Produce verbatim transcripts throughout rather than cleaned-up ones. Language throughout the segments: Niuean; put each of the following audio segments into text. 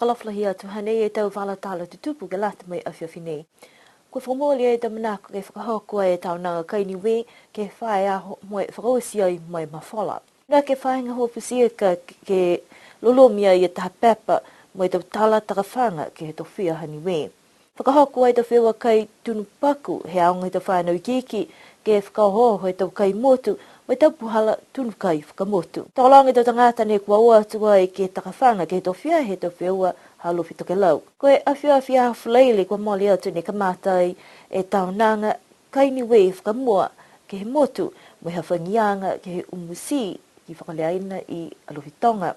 Fakaalofa lahi atu, hanei e tau vala tala tutupu ke lata mo e afiafi nei. Kua fakamooli e tau manako ke fakahoko e taonaga kai Niue ke he faahi aho mo e fakaoti ai mo e mafola. Nākai fai gahua futi ika ke lolomi ai e taha pepa mo e tau tala takafaga ke he tofia ha Niue. Fakahoko ai e tau feua kai tunu paku he aoga he tau fanau ikiiki ke fakaohooho e tau kai motu mo e tau puhala tunu kai fakamotu. Tokologa e tau tagata ne kua o atu ai ke takafaga ke he tofia he tau feua ha Alofi Tokelau. Ko e afiafi Aho Falaile kua mole atu ne kamata ai e taonaga kai Niue fakamua ke he motu, mo e hafagiaga ke he umu tī ki Fakaleaina i Alofi Toga.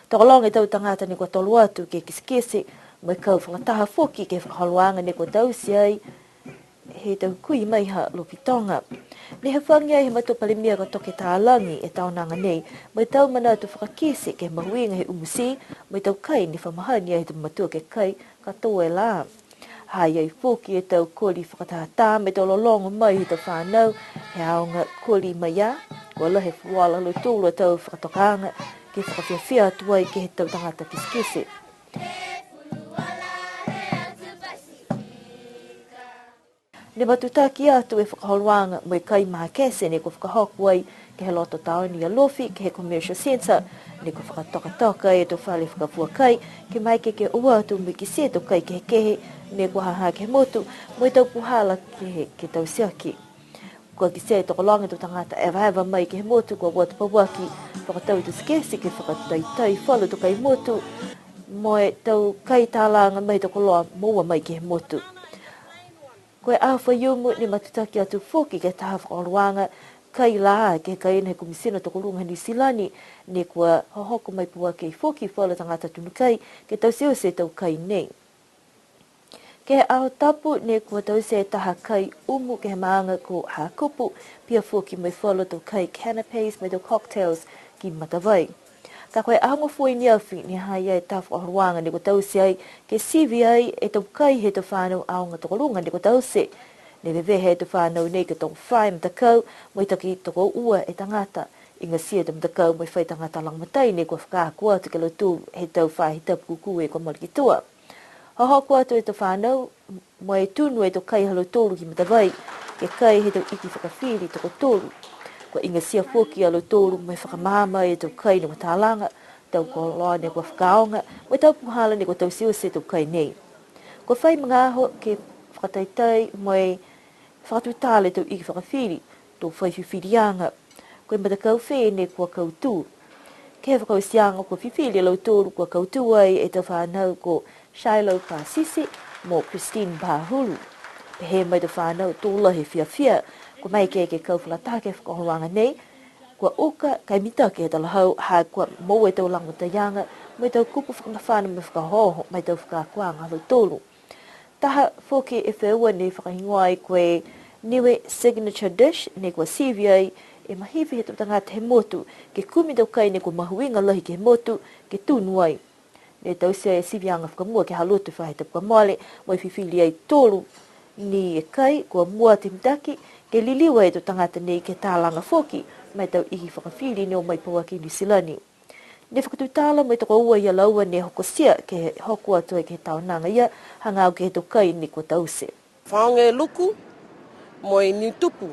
Tokologa e tau tagata ne kua tolo atu ke kitekite, mo e kau fakataha foki ke he fakaholoaga ne kua taute ai he tau kui mai ha Alofi Toga. Ne hafagi ai he matua Palemia ko Toke Talagi e taonaga nei, mo e tau manatu fakakite ke he mahuiga he umu tī, mo e tau kai ne fa mahani ai he tau matua ke kai ka tō e lā. Ha i ai foki e tau koli fakatātā mo e tau lologo mai he tau fanau he aoga koli mai a, kua lahi e fuluola ha lautolu a tau fakatokaaga ke fakafiafia atu ai ke he tau tagata kitekite. Ne matutaki atu e fakaholoaga mo e kai makete ne kua fakahoko ai ke he loto taone i Alofi, ke he Commercial Centre, ne kua fakatokatoka e tau fale fakafua kai, ke maeke ke o atu mo e kitia e tau kai kehekehe ne kua ha ha ke he motu, mo e tau puhala kehe ke taute aki. Kua kitia e tokologa e tau tagata evaeva mai ke he motu, kua o atu pauaki fakatau e tau tikete ke fakataitai falu tau kai motu, mo e tau kai talaga mai he tau koloa moua mai ke he motu. Ko e Aho Faiumu ne matutaki atu foki ke he taha fakaholoaga kai lā ke he kaina he Komisina Tokoluga ha Niu Silani, ne kua hohoko mai pauaki foki falu tagata tunu kai ke tauteute e tau kai nei. Ke he Aho Tapu ne kua taute e taha kai umu ke he maaga ko Hakupu, pihia foki mo e falu tau kai canapes mo e tau cocktails ki Matavai. Ka ko e Aho Gofua i ne afi ne ha ha i ai e taha fakaholoaga ne kua taute ai ke sivi ai e tau kai he tau fanau aoga tokoluga ne kua taute. Ne vevehe e tau fanau nei ke tokofā e matakau, mo e taki tokoua e tagata. Igatia e tau matakau mo e fai tagata lagomatai ne kua fakaako atu ki a lautolu he tau faahi tapu kūkū kua mole ki tua. Hohoko atu e tau fanau mo e tunu e tau kai ha lautolu ki Matavai, ke kai he tau iki fakafili tokotolu. Kua igatia foki a lautolu mo e fakamaama e tau kai ne kua talaga, tau koloa ne kua fakaaoga, mo e tau puhala ne kua tauteute e tau kai nei. Kua fai magaaho ke fakataitai mo e fakatutala e tau iki fakafili, to fai fifiliaga. Ko e matakau fē ne kua kautū. Ke he fakaotiaga kua fifili a lautolu kua kautū ai e tau fanau ko Shiloh Pasisi mo Christine Pahulu. Pehē mai e tau fanau to lahi e fiafia, kua maeke ke kau fakalataha ke he fakaholoaga nei, kua uka ka e mitaki he talahau, ha kua moua e tau lagomataiaga, mo e tau kupu fakamafana mo e fakaohooho, mo e tau fakaakoaga ha lautolu. Taha foki e feua ne fakahigoa ai ko e Niue Signature Dish, ne kua sivi ai e mahifi he tau tagata he motu, ke kumi e tau kai ne kua mahuiga lahi ke he motu, ke tunu ai. Ne taute e siviaga fakamua ke he Lotu he faahi tapu kua mole, mo e fifili ai tolu ni e kai, kua mua atu e mitaki, ke liliu ai e tau tagata nei ke talaga foki, mo e tau iki fakafili ne o mai pauaki i Niu Silani. Ne fakatutala mo e tokoua ia laua ne hokotia ke hoko atu ai ke he taonaga ia, hagaao ke he tau kai ne kua taute. Fakaaoga e luku mo e niu tupu.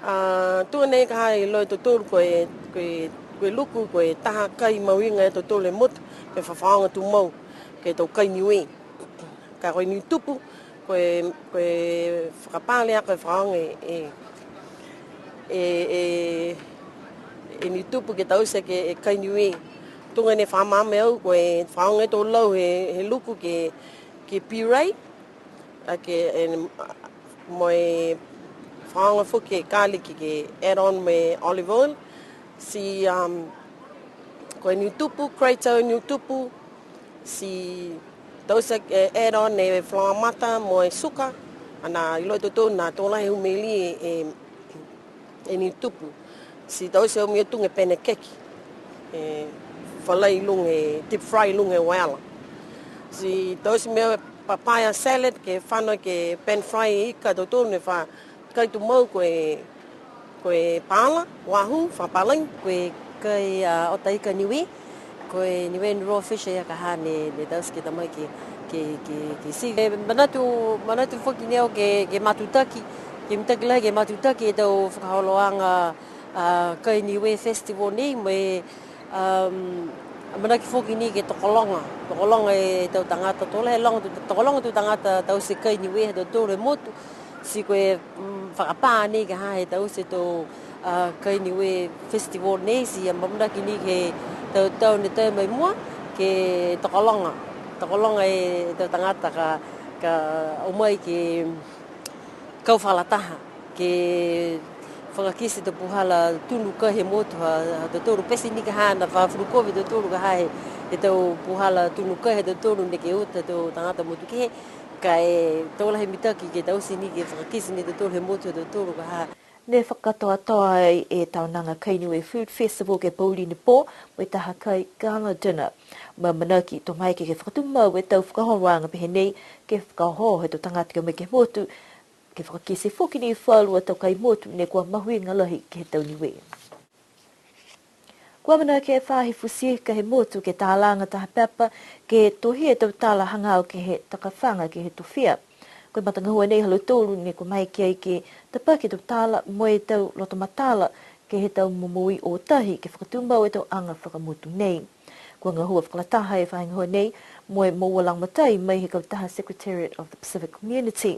A, tuga nei ka ha iloa e tautolu ko e, ko e, ko e luku, ko e taha kai mahuiga e tautolu he motu, ke fakaaoga tumau, ke he tau kai Niue. Ka ko e niu tupu, ko e, ko e fakapale a, ko e fakaaoga e, e, e, e, e niu tupu ke taute ke he kai Niue. Tuga ne fakamaama e au, ko e fakaaoga e tau lau he, he luku ke, ke puree, a ke, e, mo e fakaaoga foki e garlic ke add on mo e olive oil. Ti, um, ko e niu tupu, grate e niu tupu, ti taute e add on e flour mata mo e suka, a ne iloa e tautolu ne to lahi e humeli e, e, e niu tupu. Ti taute e mea tuga e pancake, e, falai i luga e, deep fry i luga e vela. Ti taute mea papaya salad ke fano ke pan fry e ika tautolu ne fa kai tumau ko e, ko e paala, wahoo, fakapalagi. Ko e kai, a, ota ika Niue. Ko e Niue Raw Fish ia ka ha ne, ne taute ke ta mai ke, ke, ke, ke ti. E, manatu, manatu foki ni au ke, ke matutaki, ke mitaki lahi ke matutaki e tau fakaholoaga, a, Kai Niue Festival nei, mo e, um, manatu foki ni ke tokologa, tokologa e tau tagata, tokologa e loga, tokologa e tau tagata taute Kai Niue ha tautolu he motu, ti ko e, mm, fakapā nei ka ha he taute e tau, a, Kai Niue Festival nei, ti amanaki ni ke he tau tau ne taute mai mua, ke tokologa, tokologa e tau tagata ka, ka o mai ke kau fakalataha, ke fakakite e tau puhala tunu kai he motu ha, ha tautolu, pete ni ka ha ne fa fulukovi a tautolu ka ha he, he tau puhala tunu kai ha tautolu ne ke uta e tau tagata motu kehe, ka e tau lahi mitaki ke taute ni ke fakakite ni a tautolu he motu ha tautolu ka ha. Ne fakakatoatoa ai e taonaga Kai Niue Food Festival ke he pouli ne pō, mo e taha kai gala dinner. Mo e amanaki to maeke ke fakatumau e tau fakaholoaga pehē nei, ke fakaohooho e tau tagata ke o mai ke he motu, ke fakakite foki ni e falu a tau kai motu ne kua mahuiga lahi ke he tau Niue. Kua amanaki e Faahi Futi Ika he motu ke talaga taha pepa, ke tohi e tau tala hagaao ke he takafaga ke he tofia. Ko e matagahua nei ha lautolu ne kua maeke ai ke tapaki e tau tala mo e tau lotomatala ke he tau momoui o tahi ke fakatumau e tau aga fakamotu nei. Kua gahua fakalataha e faahi gahua nei mo e moua lagomatai mai he kautaha Secretariat of the Pacific Community.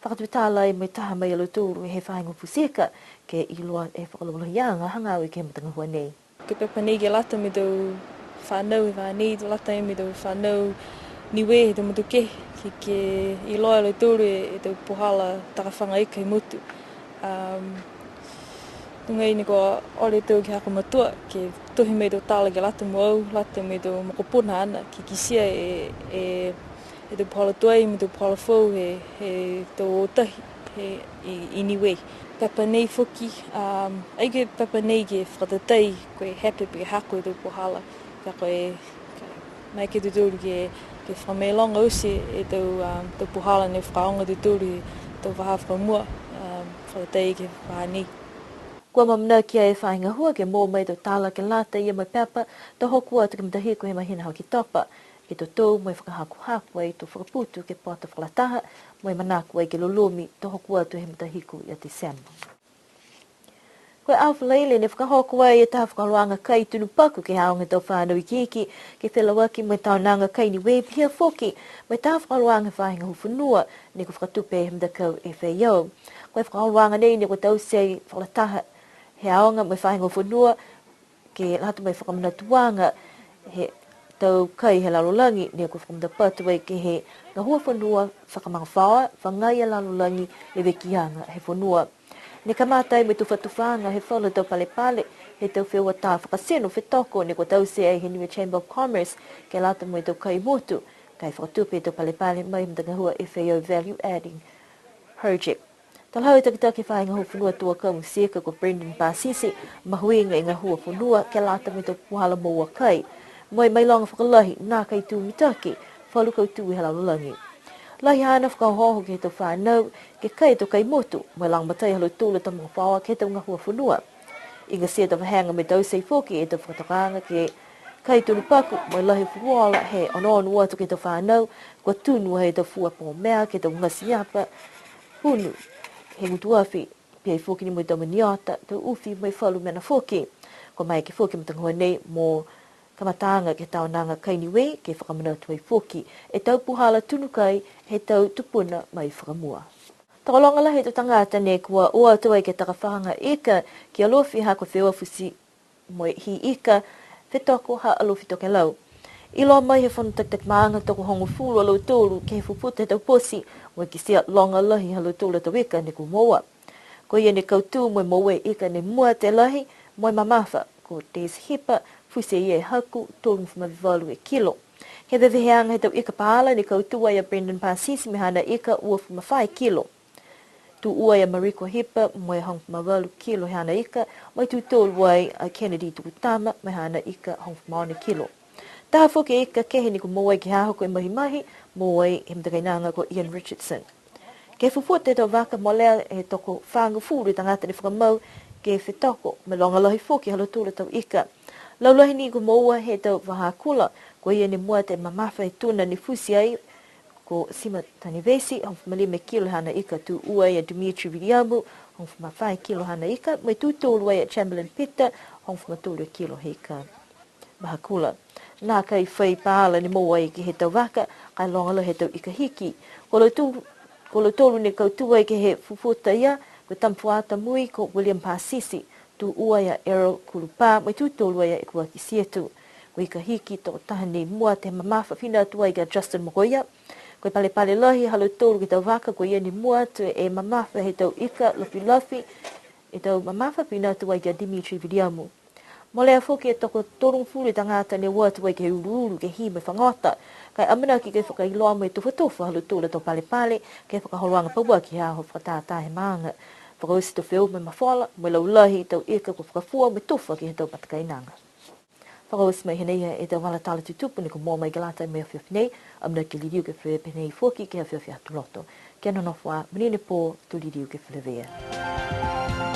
Fakatutala ai mo e taha mai a lautolu he faahi gahua futi ika, ke iloa e fakalaulahiaga hagaao ke he matagahua nei. Ko e pepa nei ke lata mo e tau fanau he vahā nei, to lata mo e tau fanau Niue he tau motu kehe, ke, ke iloa e lautolu e, e tau puhala takafaga ika he motu. Um, tuga ni kua ole a lautolu ke he hako matua, ke tohi mai e tau tala ke lata mo au, lata mo e tau mokopuna haana, ke kitia e, e, e tau puhala tuai mo e tau puhala foou he, he tau o tahi he, i, i Niue. Pepa nei foki, um, ai ko e pepa nei ke fakatatai, ko e hepe pe hako e tau puhala, ka ko e, ka, maeke a tautolu ke, ke fakamailoga oti e tau, um, tau puhala ne fakaaoga e tautolu he tau vahā fakamua, um, fakatatai ke he vahā nei. Kua amanaki e faahi gahua ke moua mai e tau tala ke lata ia mo e pepa, to hoko atu ke he matahiku he mahina ha Oketopa, ke totou mo e fakahakohako ai to fakaputu ke he pota fakalataha, mo e manako ai ke lolomi to hoko atu he matahiku ia Tesema. Ko e aho Falaile ne fakahoko ai e taha fakaholoaga kai tunu paku ke he aoga tau fanau ikiiki, ke felauaki mo e taonaga Kai Niue, pihia foki mo e taha fakaholoaga he faahi gahua fonua, ne kua fakatupe he matakau F A O. Ko e fakaholoaga nei ne kua taute ai fakalataha he aoga mo e faahi gahua fonua, ke lata mo e fakamanatuaga he tau kai he lalolagi, ne kua fakamatapatu ai ke he gahua fonua fakamagafaoa, fagai e lalolagi, levekiaga he fonua. Ne kamata ai mo e tufatufaaga he falu tau palepale he tau feua tā fakatino fetoko, ne kua taute ai he Niue Chamber of Commerce, ke lata mo e tau kai motu, ka e fakatupe e tau palepale mai he matagahua F A O Value Adding Project. Talahau e takitaki he faahi gahua fonua, Tuakau mo e Futi Ika ko Brendan Pasisi, mahuiga e gahua fonua ke lata mo e tau puhala moua kai. Mo e mailoga fakalahi, nākai tū mitaki falu kautū he lalolagi. Lahi haana fakaohooho ke he tau fanau ke kai e tau kai motu, mo e lagomatai ha lautolu a tau magafaoa ke he tau gahua fonua. Igatia e tau vahega mo e taute foki e tau fakatokaaga ke kai tunu paku, mo e lahi e fuluola he onoono atu ke he tau fanau, kua tunu ai e tau fua pō mea ke he tau gati apa, hunu he gutu afi, pihia foki ni mo e tau maniota, tau ufi, mo e falu mena foki. Kua maeke foki e matagahua nei mo kamataaga ke he taonaga Kai Niue, ke fakamanatu ai foki e tau puhala tunu kai he tau tupuna mai fakamua. Tokologa lahi e tau tagata ne kua o atu ai ke he takafaga ika ki Alofi ha ko e feua futi mo e hī ika fetoko ha Alofi Tokelau. Iloa mai he fono takitaki maaga tokohogofulu a lautolu ke he fufuta he tau poti, mo e kitia loga lahi ha lautolu a tau ika ne kua moua. Ko ia ne kautū mo e moua e ika ne mua atu e lahi mo e mamafa, ko Des Hipa, futi e ia e haku, tolugofulu ma valu e kilo. He veveheaga he tau ika paala ne kautū ai a Brendan Pasisi mo e haana ika, uafulu ma fā e kilo. Tū ua ai a Mariko Hipa mo e hogofulu ma valu kilo he haana ika, mo e tū tolu ai a Kennedy Tukutama mo e haana ika, hogofulu ma ono e kilo. Taha foki e ika kehe ne kua moua ai ke he aho ko e mahimahi, moua ai he matakainaga ko Ian Richardson. Ke he fufuta he tau vaka molea, he tokofagofulu e tagata ne fakamau ke fetoko, mo e loga lahi foki ha lautolu a tau ika. Laulahi ni kua moua he tau vahakula, ko ia ne mua atu e mamafa he tuna ne fusi ai, ko Sima Tanivesi, hogofulu ma lima e kilo haana ika. Tū ua a Dimitri Viliamu, hogofulu ma fā e kilo haana ika, mo e tū tolu a Chamberlain Peter, hogofulu ma tolu e kilo he ika vahakula. Nākai fai paala ne moua ai ke he tau vaka, ka e loga lahi e tau ika hiki. Ko lautolu, ko lautolu ne kautū ai ke he fufuta ia, ko e tama fuata mui, ko William Pasisi, tū ua a Errol Kulupā, mo e tū tolu a Ekuaki Sietu. Ko e ika hiki tokotaha ne mua atu he mamafa fina atu ai ki a Justin Mokoia. Ko e palepale lahi ha lautolu ke he tau vaka, ko ia ne mua atu e mamafa he tau ika lafilafi, e tau mamafa fina atu ai ki a Dimitri Viliamu. Molea foki e tokotolugofulu e tagata ne o atu ai ke he uluulu, ke hī mo e fagota. Ka e amanaki ke fakailoa mo e tufatufa ha lautolu a tau palepale, ke he fakaholoaga pauaki he aho fakatātā he maaga. Fakaoti e tau feua mo e mafola, mo e laulahi e tau ika kua fakafua mo e tufa ke he tau matakainaga. Fakaoti mai hanei e tau vala tala tutupu ne kua moua mai ke lata mo e afiafi nei, amanaki ke liliu ke feleveia pehē nei foki ke he afiafi Aho Lotu. Kia nonofo ā, monuina e pō, to liliu ke feleveia.